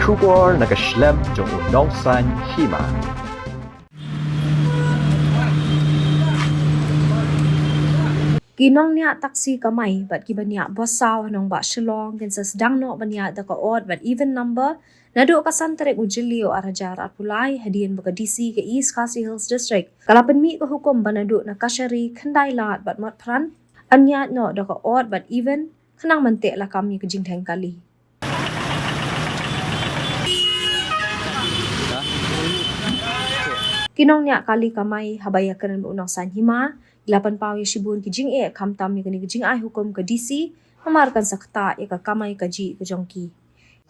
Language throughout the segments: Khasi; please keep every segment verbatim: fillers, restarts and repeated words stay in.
Khubor na ka shlem jong u nongsan hima. Ki nongniah taxi kamai bad kiba niah bos saw ha nongbah Shillong kin sa sdang noh ban niah da ka odd bad even number naduh ka san tarik u Jylliew ar hajar arphew lai hadien ba ka D C ka East Khasi Hills District ka la pynmih ka hukum ba naduh na Kashari, Khyndai Lad bad Motphran yn niah noh da ka odd bad even khnang ban teh lakam ïa ka jingdheng kali. Ki nongniah kali kamai haba ïakren bad u nongsan hima ki la pynpaw ïa shibun ki jingeh khamtam ïa kane ka jingai hukum ka D C namar kan sa ktah ïa ka kamai kajih ka jong ki.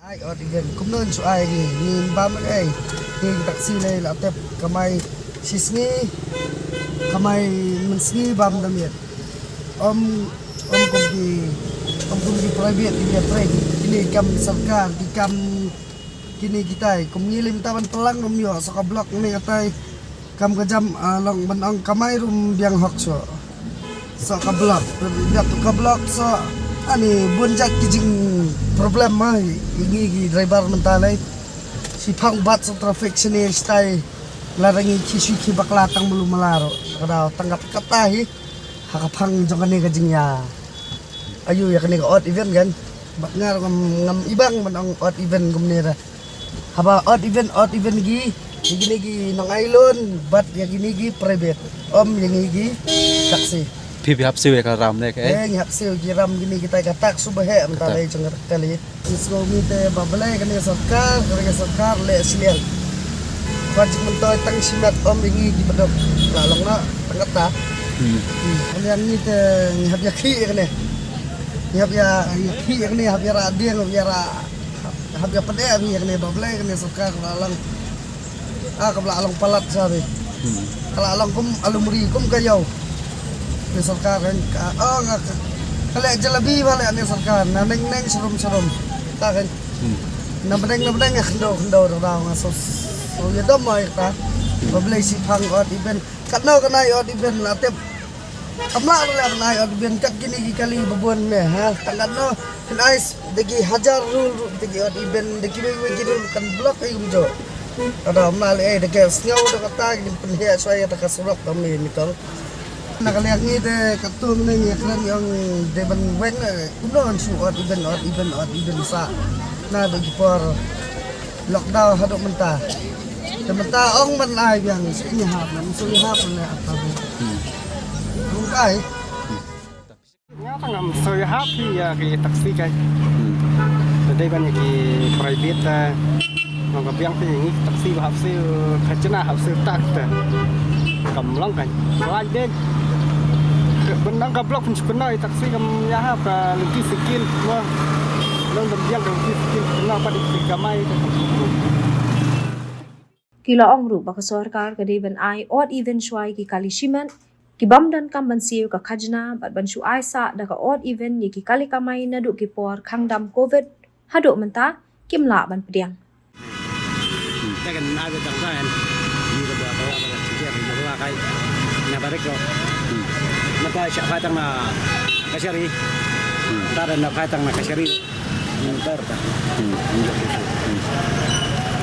Ai, odd even kumno shu ai ngi, ngi bam ei. Ngi taxi lei la tep kamai shisngi, kamai mynsngi bam da miet. Om, om kum ki, om kum ki private ki ïa trei, kine kam sorkar, ki kam kine kitai. Kum ngi lem ta ban plang rum ïoh sa ka block ne katai. Kam ka jam, ah, long ban ong kamai rum biang hok so. So ka block, biang ka block so. Ani bun jait ki jing problem ma, ngi ki driver mynta lei. Shiphang bat sa traffic shane shitai. La rangi ki shu ki bakla tang mulu malaro. Ka dau tang kat kata hi. Ha ka phang jong kane ka jingïa. Ayu ïa kane ka odd even kan. Bad nga ngam, ngam ibang ban ong odd even kumne ra. Haba odd even, odd even ki, ïa kine ki nong ailun bad ïa kine ki private. Om ïa ngi ki taxi. Phi, phi hap siew ïa ka ram ne ka, eh? Eh, ngi hap siew ki ram kine kita ka tax suba he mynta lei jong ka kali. Ngi sngew ngi te ba balei kane ka sorkar, kane ka sorkar leh sliang. Ba jingmyntoi tang shimet om ïa ngi ki baduk. La long na tang kata. Hmm. Hmm. Kane ngi te ngi hap ïa khih ïa kane. Ngi hap ïa, ïa khih ïa kane, hap ïa ra dieng, hap ïa ra, hap ïa pyneh ïa kane ba balei kane sorkar la long. Ah, ka ba la long palat sa ri. Hmm. Ka la long kum alumri kum ka ïew. Kane sorkar kan ka, oh, nga ka, ka leh jalebi ba leh kane sorkar. Na neng neng sharum sharum. Ta kan. Hmm. Na bneng na bneng nga khyndew khyndew da da nga so, so ïa dom ma ïa ta. Ba balei shiphang odd even. Katno ka nai odd even la tep. Kam lah ruh leh ban ai odd even kat kine ki kali ba bun ne ha. Tang katno kan ai da ki hajar rul ruh da ki odd even da ki wei wei ki rul kan block ai kumjuh. Ka dau mlah leh ai da ki sngew da kata ki pynheh shuwa ïa ta ka surok ta mi mitol. Na ka liang ngi te katto mynne ngi kren ïong dei ban weng ne kumno ngan shu odd even, odd even, odd even sa. Na da ki por lockdown haduh mynta. Te mynta ong ban ai biang shu ngi hap, ngan shu ngi hap ne ap tabu. Ong kai. Nga tang ngam shu ngi hap ïa ki taxi kai. Te dei ban ïa ki private te. Nong ka biang te ngi taxi ba hap siew khajna hap siew tak te. Kam long kan. Lai dek. Bynda ka block pun sukuna i taxi kam ïa hap ka lynti sikin mo. Long dam biang ka lynti sikin kena pat i kamai te. Ki la ong ruh ba ka sorkar ka dei ban ai odd even shuwa ïa ki kali shimet ki bym donkam ban siew ka khajna bad ban shu ai sah da ka odd even ïa ki kali kamai naduh ki por khang dam covid. Haduh mynta kim lah ban pdiang. Te kan ai ba tang ta kan. Ni ka ba ka ba ka chijer ni ba kai. Na barik ko. Na kai sha kai tang na Kashari. Ta dan na kai tang na Kashari. Ni tar ta.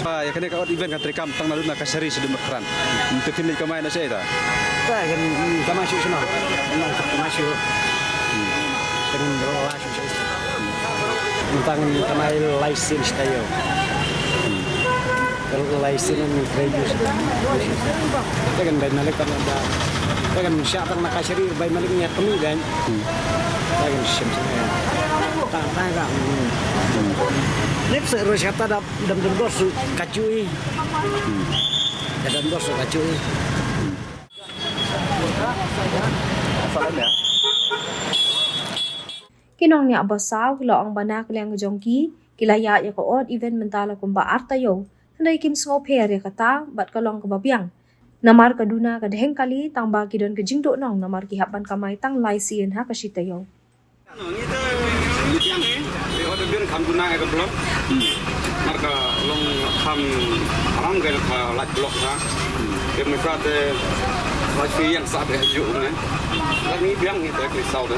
Ah, ïa kane ka odd even kan treikam tang na duna Kashari sha duna Motphran. Te phin leit kamai na shaei ta? Ta kan kamai shu sha na. Kamai shu. Kan Tang kamai license tayo. License ni previous. Tagan bai malik tang da. Tagan sha tang na Kashari bai malik ni tumi gan. Tagan shim shim. Tang tang ka. Next rush kata da dam dam dos kachui. Da dam dos kachui. Ki nongniah bos saw ki la ong ba na ka liang jong ki, ki la ïaid ïa ka odd even mynta la kumba ar taïew. Hynrei kim sngewpher ïa kata bad ka long kaba biang. Namar ka duna ka dheng kali tang ba ki don ka jingduh nong namar ki hap ban kamai tang lai sien ha ka shi taïew. Ngi biang eh, eh, odd even kham duna ïa ka block. Namar ka long kham aram ka la block ha. Te mynta te lai sien sa be ju ne. Ngi biang ngi te ki saw de.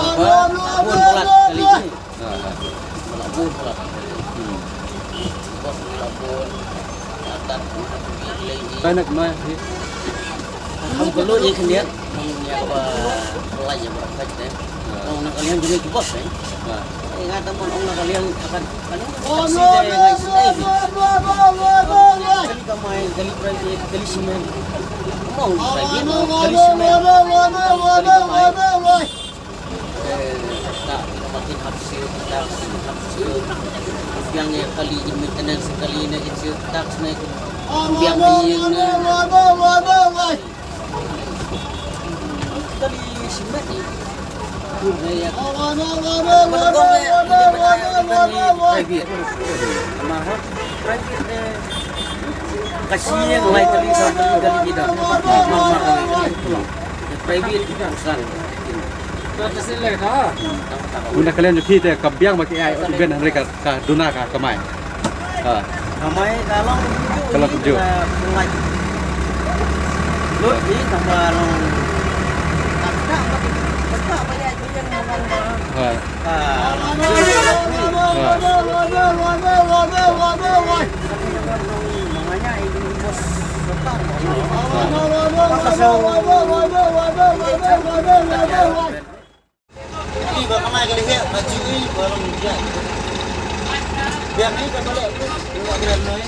Ba bun palat kali ni. Ha, ha. Ba la bun palat. Hmm. Bos ba la bun. Atat. Bainak ma hi. Ham kulu ye khyndiat. Ham ïa ba lai ïa ba kai te. Ong na ka liang jong ki bos, eh. Nga tam ong na ka liang akan. Ka liang taxi te ngai sdei. Kali kamai, kali private, kali simen. Ong private, kali simen. Kali kamai. Eh, ta, ta makin hap siu, ta makin hap siu. Biang ïa kali maintenance, kali ne kin siu, tax ne kin. Biang ïa ne. Kali simen. Private. Private. Ka shi ïa lai kali sa kali kali kita. Private. Unda kalian ju kita ka biang ba ki ai ot ben hynrei ka ka duna ka kamai. Ha. Kamai ka long kumjuh. Ka long kumjuh. Ka lai. Lut ni ka ba long. Ka ka ba ka ba ya ju yang makan ba. Ha. Ka long kumjuh. Ha. Manganya ini bos. Ha. Ini ba kamai ka lehek, baju ini ba long dia. Biar ni ka balik tu, tengok dia noi.